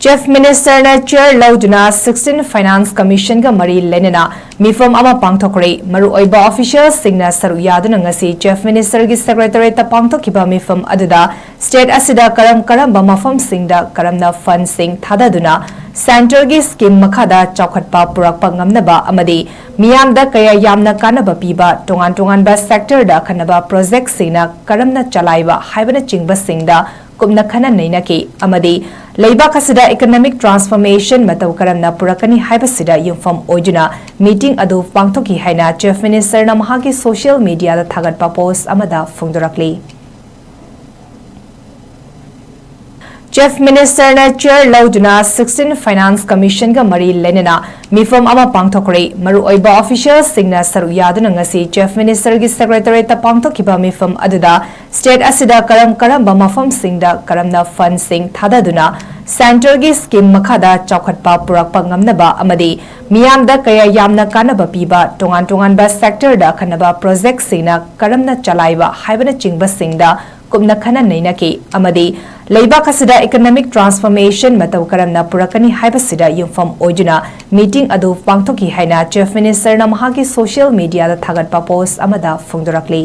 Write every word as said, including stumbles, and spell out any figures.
Chief Minister ꯅ chair ꯂꯧꯗꯨꯅ sixteen Finance Commission ꯒ ꯃꯔꯤ ꯂꯩꯅꯅ ꯃꯤꯐꯝ ꯑꯃ ꯄꯥꯡꯊꯣꯛꯈ꯭ꯔꯦ꯫ ꯃꯔꯨꯑꯣꯏꯕ official ꯁꯤꯡꯅ ꯁꯔꯨꯛ ꯌꯥꯗꯨꯅ ꯉꯁꯤ Chief Minister ꯒꯤ Secretariat ꯇ ꯄꯥꯡꯊꯣꯛꯈꯤꯕ ꯃꯤꯐꯝ ꯑꯗꯨꯗ state ꯑꯁꯤꯗ ꯀꯔꯝ ꯀꯔꯝꯕ ꯃꯐꯝꯁꯤꯡꯗ ꯀꯔꯝꯅ fund ꯁꯤꯡ ꯊꯥꯗꯗꯨꯅ centre ꯒꯤ scheme ꯃꯈꯥꯗ ꯆꯥꯎꯈꯠꯄ ꯄꯨꯔꯛꯄ ꯉꯝꯅꯕ ꯑꯃꯗꯤ ꯃꯤꯌꯥꯝꯗ ꯀꯌꯥ ꯌꯥꯝꯅ ꯀꯥꯟꯅꯕ ꯄꯤꯕ ꯇꯣꯉꯥꯟ ꯇꯣꯉꯥꯟꯕ sector ꯗ ꯑꯈꯟꯅꯕ project ꯁꯤꯡꯅ ꯀꯔꯝꯅ ꯆꯂꯥꯏꯕ ꯍꯥꯏꯕꯅꯆꯤꯡꯕꯁꯤꯡꯗ ꯀꯨꯞꯅ ꯈꯟꯅ ꯅꯩꯅꯈꯤ ꯑꯃꯗꯤ ꯂꯩꯕꯥꯛ ꯑꯁꯤꯗ economic transformation ꯃꯇꯧ ꯀꯔꯝꯅ ꯄꯨꯔꯛꯀꯅꯤ ꯍꯥꯏꯕꯁꯤꯗ ꯌꯨꯝꯐꯝ ꯑꯣꯏꯗꯨꯅ meeting ꯑꯗꯨ ꯄꯥꯡꯊꯣꯛꯈꯤ ꯍꯥꯏꯅ Chief Minister ꯅ ꯃꯍꯥꯛꯀꯤ social media ꯗ ꯊꯥꯒꯠꯄ post ꯑꯃꯗ ꯐꯣꯡꯗꯣꯔꯛꯂꯤ꯫ Chief Minister ꯅ chair ꯂꯧꯗꯨꯅ sixteen Finance Commission ꯒ ꯃꯔꯤ ꯂꯩꯅꯅ ꯃꯤꯐꯝ ꯑꯃ ꯄꯥꯡꯊꯣꯛꯈ꯭ꯔꯦ꯫ ꯃꯔꯨꯑꯣꯏꯕ official ꯁꯤꯡꯅ ꯁꯔꯨꯛ ꯌꯥꯗꯨꯅ ꯉꯁꯤ Chief Minister ꯒꯤ Secretariat ꯇ ꯄꯥꯡꯊꯣꯛꯈꯤꯕ ꯃꯤꯐꯝ ꯑꯗꯨꯗ state ꯑꯁꯤꯗ ꯀꯔꯝ ꯀꯔꯝꯕ ꯃꯐꯝꯁꯤꯡꯗ ꯀꯔꯝꯅ fund ꯁꯤꯡ ꯊꯥꯗꯗꯨꯅ centre ꯒꯤ scheme ꯃꯈꯥꯗ ꯆꯥꯎꯈꯠꯄ ꯄꯨꯔꯛꯄ ꯉꯝꯅꯕ ꯑꯃꯗꯤ ꯃꯤꯌꯥꯝꯗ ꯀꯌꯥ ꯌꯥꯝꯅ ꯀꯥꯟꯅꯕ ꯄꯤꯕ ꯇꯣꯉꯥꯟ ꯇꯣꯉꯥꯟꯕ sector ꯗ ꯑꯈꯟꯅꯕ project ꯁꯤꯡꯅ ꯀꯔꯝꯅ ꯆꯂꯥꯏꯕ ꯍꯥꯏꯕꯅꯆꯤꯡꯕꯁꯤꯡꯗ ꯀꯨꯞꯅ ꯈꯟꯅ ꯅꯩꯅꯈꯤ ꯑꯃꯗꯤ ꯂꯩꯕꯥꯛ ꯑꯁꯤꯗ economic transformation ꯃꯇꯧ ꯀꯔꯝꯅ ꯄꯨꯔꯛꯀꯅꯤ ꯍꯥꯏꯕꯁꯤꯗ ꯌꯨꯝꯐꯝ ꯑꯣꯏꯗꯨꯅ meeting ꯑꯗꯨ ꯄꯥꯡꯊꯣꯛꯈꯤ ꯍꯥꯏꯅ Chief Minister ꯅ ꯃꯍꯥꯛꯀꯤ social media ꯗ ꯊꯥꯒꯠꯄ post ꯑꯃꯗ ꯐꯣꯡꯗꯣꯔꯛꯂꯤ꯫